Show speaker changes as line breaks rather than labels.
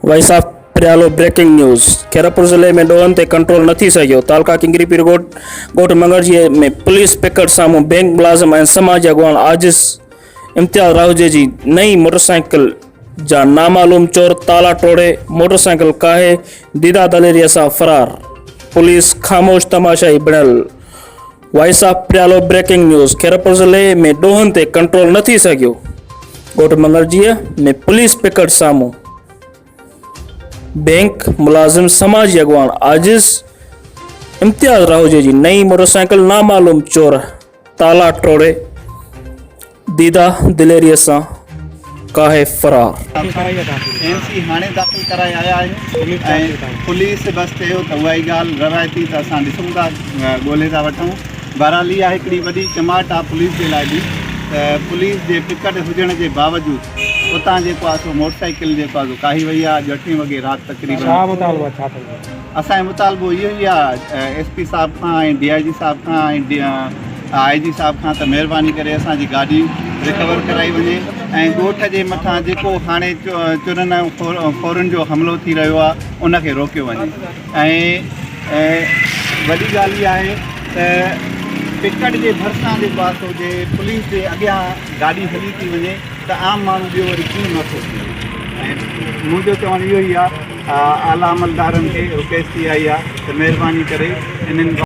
Voice of Paryalo breaking news Khairpur ضلعي ۾ ڏوهن تي ڪنٽرول نه ٿي سگهيو تعلقه ڪنگري پير ڳوٺ ڳوٺ منگرجي ۾ پوليس پڪٽ سامهون بينڪ ملازم ۽ سماجي اڳواڻ عاجز امتياز راهوجي جي نئين موٽرسائيڪل جا نامعلوم چور تالا ٽوڙي موٽرسائيڪل ڪاهي ديده دليري سان فرار پوليس خاموش تماشائي بڻيل voice of Paryalo breaking news Khairpur ضلعي ۾ ڏوهن تي ڪنٽرول نه ٿي سگهيو ڳوٺ منگرجيء ۾ پوليس پڪٽ سامهون بينڪ ملازم سماجي اڳواڻ عاجز امتياز راهوجي جي نئين موٽرسائيڪل نامعلوم چور تالا ٽوڙي ديده دليريء سان ڪاهي فرار.
اين سي هاڻي داخل ڪرائي آيا آهيون ۽ پوليس بس چيو ته اها ئي ڳالهه روايتي ته اسان ڏسون ٿا ڳولي ٿا وٺون بهرحال اها هڪڙي وڏي چماٽ آهي پوليس جي لاء به ته پوليس جي پڪٽ هجڻ جي باوجود اتان جيڪو آهي سو موٽر سائيڪل جيڪو آهي سو ڪاهي وئي آهي اڄ اٺين وڳي رات تقريبن اسان جو مطالبو اهو ئي آهي ايس پي صاحب کان ۽ ڊي I جي صاحب کان ۽ آء جي صاحب کان ته مهرباني ڪري اسان جي گاڏي رڪور ڪرائي وڃي ۽ ڳوٺ جي مٿان جيڪو هاڻي چورن ۽ ڦورن جو حملو ٿي رهيو آهي ان کي روڪيو وڃي ۽ وڏي ڳالهه اها آهي ته پڪٽ جي ڀرسان جيڪو آهي سو جي پوليس جي اڳيان گاڏي هلي ٿي وڃي ته عام ماڻهو ٻيو وري ڪيئن محفوظ ٿيندو ۽ منهنجو چوڻ اهو ئي آهي اعليٰ عملدارن کي رڪويسٽ اها ئي آهي ته مهرباني ڪري انهن.